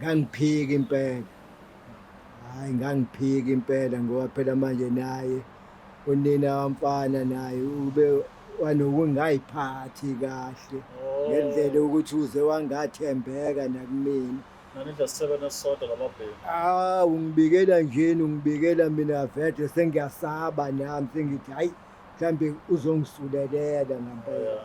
Ngangiphika impela. Hhayi ngangiphika impela ngoba phela manje naye unina wamfana naye ube wanokungayiphathi kahle ngendlela yokuthi uze wangathembeka nakumina. Nanidla isithebeni esisodwa lababhemi. Ah, ungibikela njena ungibikela mina vele sengiyasaba nami sengithi hayi mhlambe uzongisulelela ngampela. Yeah.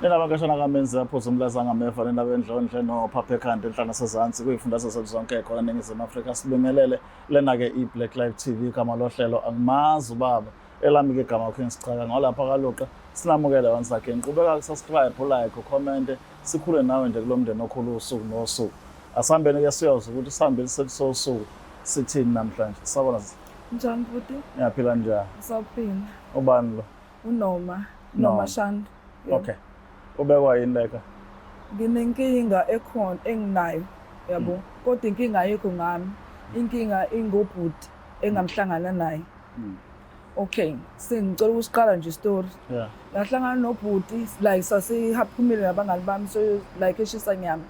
Nina bakashana kamenzi aphuza umlaza ngameva nina bendlondle nophapha ekhanda enhlana sezansi kuyifundazwe zethu zonke khona eNingizimu Afrika sibingelele lena-ke i-Black Life TV igama lohlelo angimazi ubaba elami-ke igama King Sichaka ngolapha kaLuqa sinamukele once again qhubeka kusubscribe ulike ucommente sikhule nawe nje kulo mndeni okhulu usuku nosuku asihambeni-ke siyozwa ukuthi sihambile sethu sosuku sithini namhlanje sawubona sisi Njani bhuti? ngiyaphila njani Ngisaphila. ubani lo UNoma, Noma Noma. Shandu. Yebo. Okay. Ubekwa yini leka? Nginenkinga ekhona enginayo, yabo. Kodwa inkinga ayikho ngami. Inkinga ingobhuti engamhlangana naye. Okay, sengicela ukusiqala nje story. Yeah. Ngahlangana nobhuti like sasihaphumile nabangani bami so like eshisa nyama.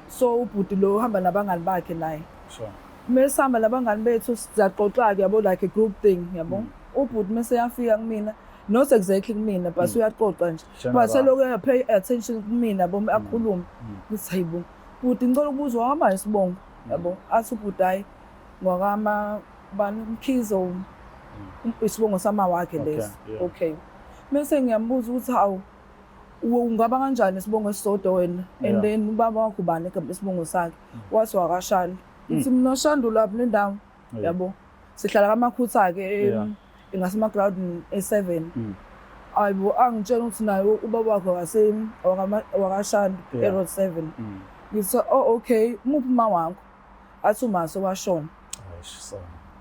So ubhuti lo uhamba nabangani bakhe naye. Sure. Mesihamba nabangani bethu siyaxoxa-ke yabo like a group thing yabo. Ubhuti mese yafika kumina not exactly kumina but uyaxoxa nje. General. But selokhu eya pay attention kumina yabo akhulume. Ngithi hayibo bhuti ngicela ukubuza wahamba isibongo yabo. Athi ubhuti hayi ngwakama bani Mkhize isibongo sama wakhe Okay, lesi. yeah. Okay. Mese ngiyambuza ukuthi hawu ungaba kanjani isibongo esisodwa wena and Yeah. then ubaba wakho ubani igama isibongo sakhe wathi wakashanda ngithi mina shanda ulaphi nendawo Yeah. yabo sihlala kamakhutha ke Yeah. ngasemagroundini e7 ayibo angitshela ukuthi naye ubaba wakhe wase wakashanda Yeah. e-road 7 ngithi oh okay muphi uma wakho athi uma sewashona Eish, so.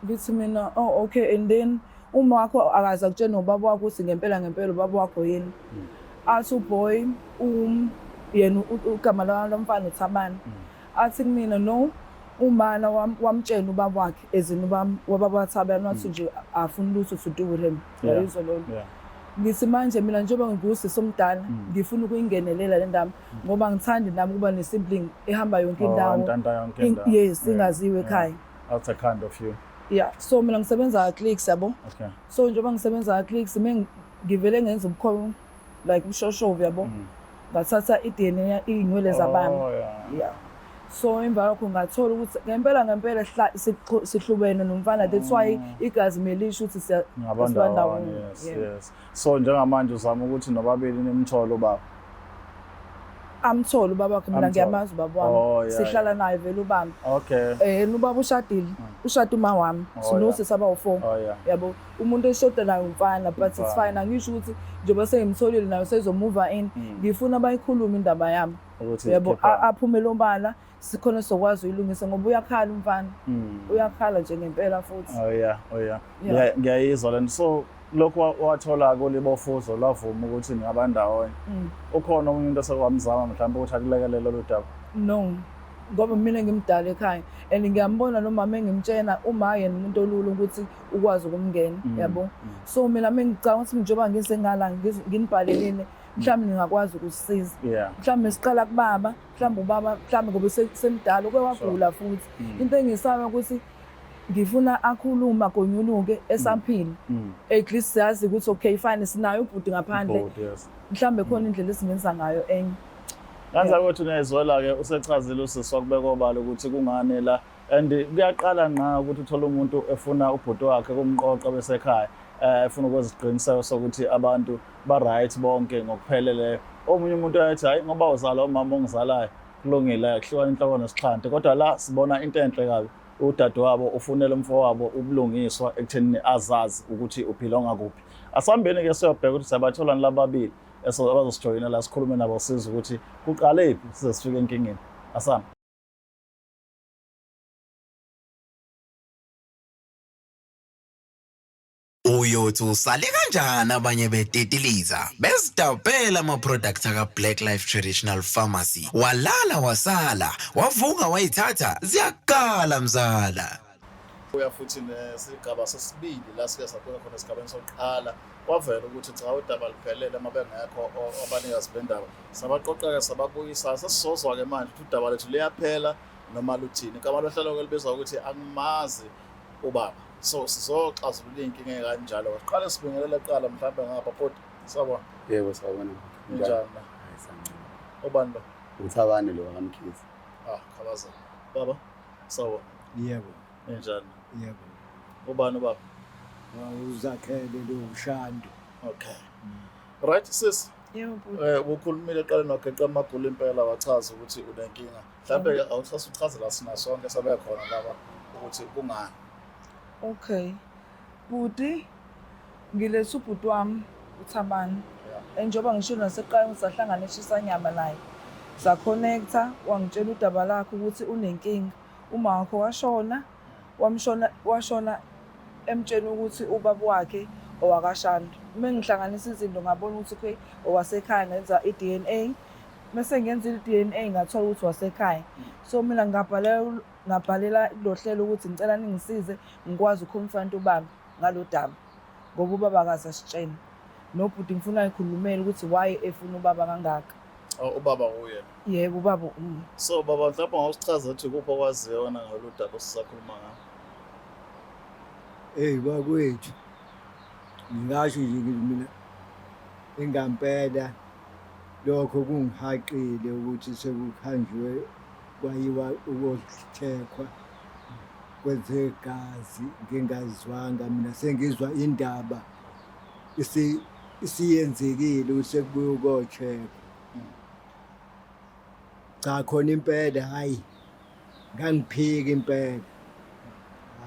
ngithi mina oh okay and then uma wakho akaze akutshene ubaba wakho ukuthi ngempela ngempela ubaba wakho yini athi uboy yena igama lomfana uThabani athi kumina no umana wamtshela ubaba wakhe ezini ubaba wababa waThabani wathi nje afuni lutho to do with him Yeah. yayizwa lona Yeah. ngithi manje mina njengoba ngingusisi omdala ngifuna ukuyingenelela le ndaba ngoba ngithandi nami ukuba ne-sibling ehamba yonke Oh, indawo ntanta yonke indawo. Yes, Yeah. ingaziwe Yeah. ekhaya. That's a kind of you. Yeah, so mina ngisebenza ka-Clicks yabo. Okay. So njengoba ngisebenza ka-Clicks ngivele ngenza ubukho like ubushoshovu yabo. Ngathatha i-DNA iy'nwele zabami. Oh, yeah. Yeah. So emva kwakho ngathola ukuthi ngempela ngempela sihlubene nomfana that's why igazi melisho ukuthi siya Ngabandawonye. Yes, Yeah. yes. So njengamanje uzama ukuthi nobabili nimthole ubaba. Amthole ubaba wakhe mina Amthole. ngiyamazi ubaba wami. Oh, yeah, Sihlala yeah. naye vele ubaba. Okay. Ubaba ushadile. Ushade uma wami. Oh, Sinosisi abawu-4. Oh yeah. Yabo umuntu eshoda naye umfana but it's Umfana. fine angisho ukuthi njengoba sengimtholile naye sezomuva in ngifuna bayikhulume indaba yami. Ukuthi Yabo khipha. aphume lobala sikhona sokwazi uyilungisa ngoba uyakhala umfana. Uyakhala nje ngempela futhi. Oh yeah, oh yeah. Yeah. Ngiyayizwa lento. So lokhu wathola kulibofuzo lwavuma ukuthi ningabandawonye. Ukhona omunye umuntu osekwamzama mhlawumbe ukuthi akulekelele lolu daba. No. Ngoba mina ngimdala ekhaya and ngiyambona nomama engimtshena uma yena umuntu olula ukuthi ukwazi ukumngena yabo. So mina mengicabanga ukuthi njengoba ngisengala nginibhalelile mhlawumbe ningakwazi ukusisiza. Yeah. Mhlawumbe siqala kubaba, mhlawumbe ubaba mhlawumbe ngoba semdala uke wagula futhi. Into engisaba ukuthi ngifuna akhulume agonyuluke esaphila. At least siyazi ukuthi okay fine sinayo ubhuti ngaphandle. Good, yes. Mhlawumbe khona indlela esingenza ngayo enye. Kanza kwethu niyayizwela ke usechazile usisi wakubeka obala ukuthi kungani la and kuyaqala ngqa ukuthi uthole umuntu efuna ubhuti wakhe kumqoqa besekhaya efuna ukweziqiniseko sokuthi abantu ba right bonke ngokupheleleyo. Omunye umuntu ayethi hayi ngoba uzala umama ongizalayo kulungile kuhlukana inhloko nesixhanti kodwa la sibona into enhle kabi udadewabo ufunela umfowabo ubulungiswa ekuthenini azazi ukuthi uphila ongakuphi. Asambeni ke siyobheka ukuthi siyabatholani lababili abazosijoyina la sikhulume nabo sizwe ukuthi kuqalephi size sifike enkingeni. Asam. Uyothi usale kanjani abanye betetiliza bezidabhela ama-product aka-Black Life Traditional Pharmacy walala wasala wavuka wayithatha ziyakala mzala. Kuya futhi nesigaba sesibili la sike sabuka khona esigabeni sokuqala kwavela ukuthi cha udaba luphelele uma bengekho abanikazi bendaba. Sabaqoqa-ke sababuyisa sesizozwa-ke manje ukuthi udaba lethu liyaphela noma luthini. Igama lohlelo-ke libizwa ukuthi angimazi ubaba. So sizoxazulula iy'nkinga ey'kanjalo. Siqale sibingelele kuqala mhlawumbe ngapha bhuti. Sawubona. Yebo sawubona. Ninjani na? Hayi sanibona. Ubani lo? UThabane lo wakaMkhize. Ah, Khabazela. Baba, sawubona. Yebo. Ninjani? Yebo. Ubani ubaba? Uzakhele lo uShandu. Okay. Right sis. Yebo bhuti. Ukhulumile eqaleni wageqa amagula impela wachaza ukuthi unenkinga. Mhlawumbe ke awuthase uchazela sina sonke sabe khona laba ukuthi kungani. Okay. Bhuti, ngilethe ubhuti wami uThabani. Njengoba ngisho nasekuqaleni ukuthi sahlangana eshisanyama naye. Sa-connect-a, wangitshela udaba lakhe ukuthi unenkinga. Uma wakho washona, wamshona washona emtshela ukuthi ubaba wakhe owakaShandu. Uma ngihlanganisa izinto ngabona ukuthi okay owasekhaya ngenza i-DNA. Mese ngenza i-DNA ngathola ukuthi wasekhaya. So mina ngabhalela ngabhalela kulo hlelo ukuthi ngicela ningisize ngikwazi uku-confront ubaba ngalo daba ngoba ubaba akaze asitshene. Nobhuti ngifuna ayikhulumele ukuthi why efuna ubaba kangaka. Oh, ubaba uyena. Yebo ubaba. So baba mhlawumbe ungawusichaza ukuthi kuphi okwaziyo wena ngalolu daba esisakhuluma ngalo. Hey bakwethu. Ngingasho nje ngithi mina ingampela lokho kungihaqile ukuthi sekuhanjiwe kwayiwa ukuthekwa kwezegazi ngingazwanga mina sengizwa indaba isiyenzekile ukuthi sekubuye ukocheckwa. Cha khona impela hhayi ngangiphika impela.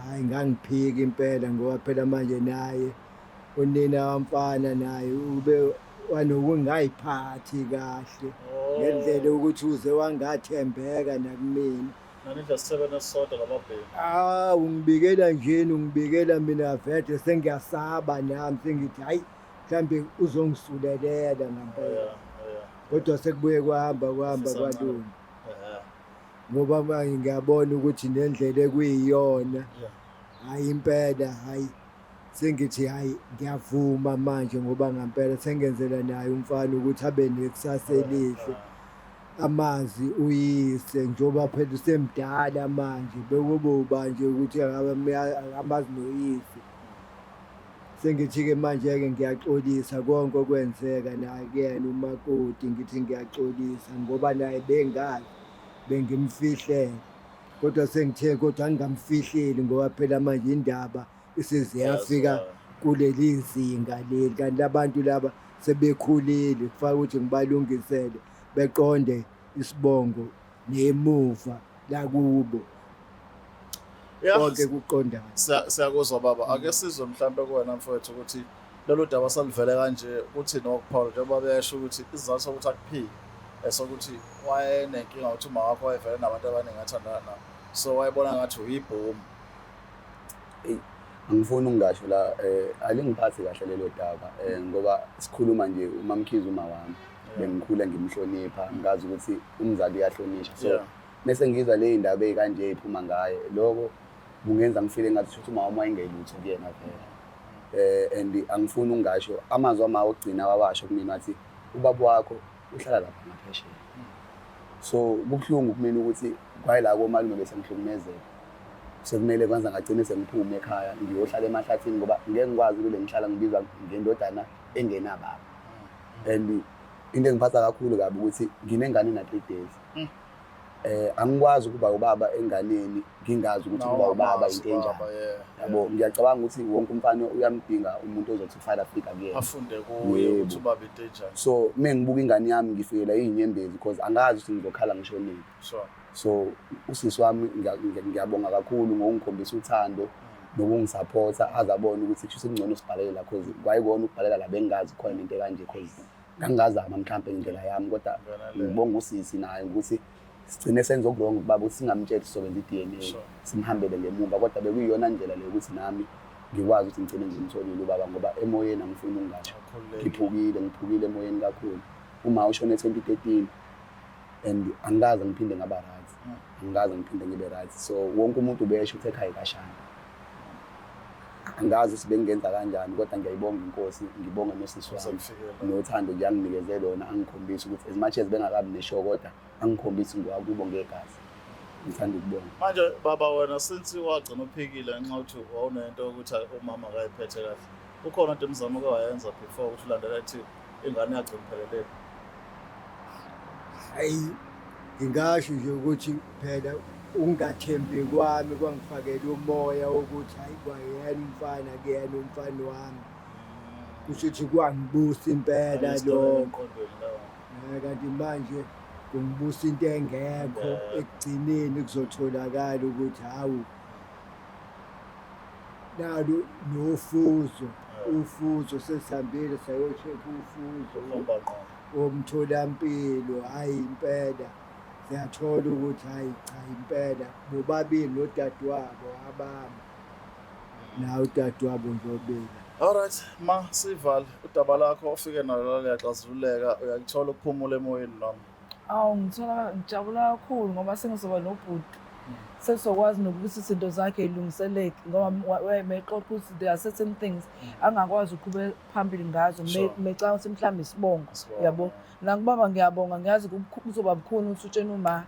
Hhayi ngangiphika impela ngoba phela manje naye unina wamfana naye ube wanokungayiphathi kahle ngendlela yokuthi uze wangathembeka nakumina. Nanidla isithebene esisodwa lababhemi. Ah, ungibikela njeni ungibikela mina vele sengiyasaba nami sengithi hayi mhlambe uzongisulelela ngampela. Kodwa sekubuye kwahamba kwahamba kwalunga. Ngoba manje ngiyabona ukuthi nendlela ekuyiyona. Hayi impela hayi sengithi hayi ngiyavuma manje ngoba ngampela sengenzela naye umfana ukuthi abe nekusasa elihle. Amazi uyise njengoba phela usemdala manje bekuboba nje ukuthi akamazi noyise. Sengithi-ke manje-ke ngiyaxolisa konke okwenzeka naye kuyena umakoti ngithi ngiyaxolisa ngoba naye bengazi bengimfihlela. Kodwa sengithe kodwa ngingamfihleli ngoba phela manje indaba isize yafika kuleli zinga leli kanti labantu laba sebekhulile kufaka ukuthi ngibalungisele beqonde isibongo nemuva lakubo konke kuqondana. Siyakuzwa baba, ake sizwe mhlambe kuwena mfowethu ukuthi lolu daba salivele kanje ukuthi nokuphawula njengoba besho ukuthi isizathu sokuthi akuphike esokuthi wayenenkinga ukuthi uma wakho wayevele nabantu abaningi athandana nabo, so wayebona ngathi uyibhomu. Eyi, angifuni ukungasho la alingiphathi kahle lelo daba ngoba sikhuluma nje uMaMkhize uma wami bengikhula ngimhlonipha ngazi ukuthi umzali uyahlonishwa, so mese ngizwa le ndaba ey'kanje ey'phuma ngaye lokho kungenza ngifile ngathi ukuthi uma wami wayengelutho kuyena vele. And angifuni ukungasho amazwi ama okugcina wawasho kumina wathi ubaba wakho uhlala lapha ngaphesheya. So kubuhlungu kumina ukuthi kwayila komalume bese ngihlukumezeka. Sekumele kwenza ngagcine sengiphume ekhaya ngiyohlala emahlathini ngoba ngeke ngikwazi ukule ngihlala ngibizwa ngendodana engenababa. And into engiphatha kakhulu kabi ukuthi nginengane na 3 days. Angikwazi ukuba ubaba enganeni ngingazi ukuthi ukuba ubaba into enjani. Yabo ngiyacabanga ukuthi wonke umfana uyamdinga umuntu ozothi father figure kuyena. Afunde kuye ukuthi ubaba into enjani. So mengibuka ingane yami ngifikela izinyembezi because angazi ukuthi ngizokhala ngisho nini. So usisi wami ngiyabonga kakhulu ngokungikhombisa uthando nokungisupporta azabona ukuthi kusho kungcono sibhalele la cause kwayikona ukubhalela la bengazi khona into ekanje cause ngangingazama mhlampe indlela yami kodwa ngibonga usisi naye ukuthi sigcine senze okurong kubaba ukuthi singamtsheli sizokwenza i-DNA simhambele ngemuva kodwa bekuyiyona ndlela leyo ukuthi nami ngikwazi ukuthi ngigcine ngimtholile ubaba ngoba emoyeni angifuni ukungasho ngiphukile emoyeni kakhulu. Uma ushone 2013 and angikaze ngiphinde ngaba right, angikaze ngiphinde ngibe right. So wonke umuntu ubesho ukuthi ekhaya kashana. Angazi ukuthi bengingenza kanjani, kodwa ngiyayibonga inkosi, ngibonga nosisi wami nothando nje anginikeze lona, angikhombisa ukuthi as much as bengakabi neshow, kodwa angikhombisa ngwakubo ngegazi. Ngithanda ukubonga. Manje baba, wena since wagcina uphikile ngenxa yokuthi wawunento yokuthi umama akayiphethe kahle, kukhona into imizamo oke wayenza before ukuthi ulandela ethi ingane yagcina ipheleleni? Hayi, ngingasho nje ukuthi phela ukungathembi kwami kwangifakela umoya wokuthi hayi, kwayena umfana, kuyena umfana wami, kusho ukuthi kwangibusa impela lokho. Emqondweni lawo. Kanti manje kungibusa into engekho. Ekugcineni kuzotholakala ukuthi hawu, nalo nofuzo, ufuzo sesihambile sayo-check ufuzo Ukhomba ngqo. Womtholampilo. Hhayi, impela siyathola ukuthi hhayi cha, impela bobabili nodadewabo abami nawe udadewabo nje obila. Alright, ma sivale udaba lakho ofike nalo liyaxazululeka, uyakuthola ukuphumula emoyeni noma? Awu, ngithola ngijabula kakhulu ngoba sengizoba nobhuti. Sesizokwazi nokuthi izinto zakhe ilungiseleke ngoba mexoxa ukuthi there are certain things angakwazi ukuqhubeka phambili ngazo mecabanga ukuthi mhlawumbe isibongo. Isibongo. Yabo, nakubaba ngiyabonga, ngiyazi kuzoba bukhuni ukuthi utshene uma,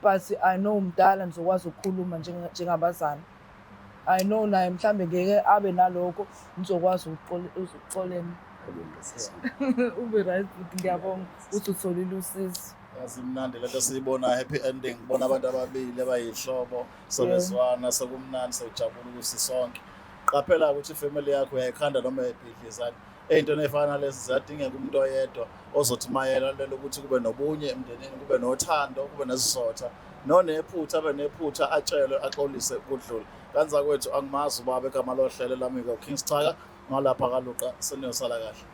but I know mdala ngizokwazi ukukhuluma njengabazali. I know naye mhlambe ngeke abe nalokho, ngizokwazi ukuxolena. Ngiyabonga, sisi. Ube right futhi, ngiyabonga ukuthi utholile usizo. Yazi imnandi lento siyibona, happy ending, kubona abantu ababili abayihlobo sebezwana, sekumnandi, sejabula ukuthi sonke. Qaphela ukuthi ifamily yakho uyayikhanda noma uyayibhidlizana. Ey'ntweni ey'fana nalezi ziyadingeka umuntu oyedwa ozothi mayela lelo ukuthi kube nobunye emndenini, kube nothando, kube nesizotha, nonephutha abe nephutha, atshelwe, axolise, kudlule. Kanza kwethu, angimazi ubaba, igama lohlelo lami-ke uKing Schaka ngalapha kaLuqa. Seniyosala kahle.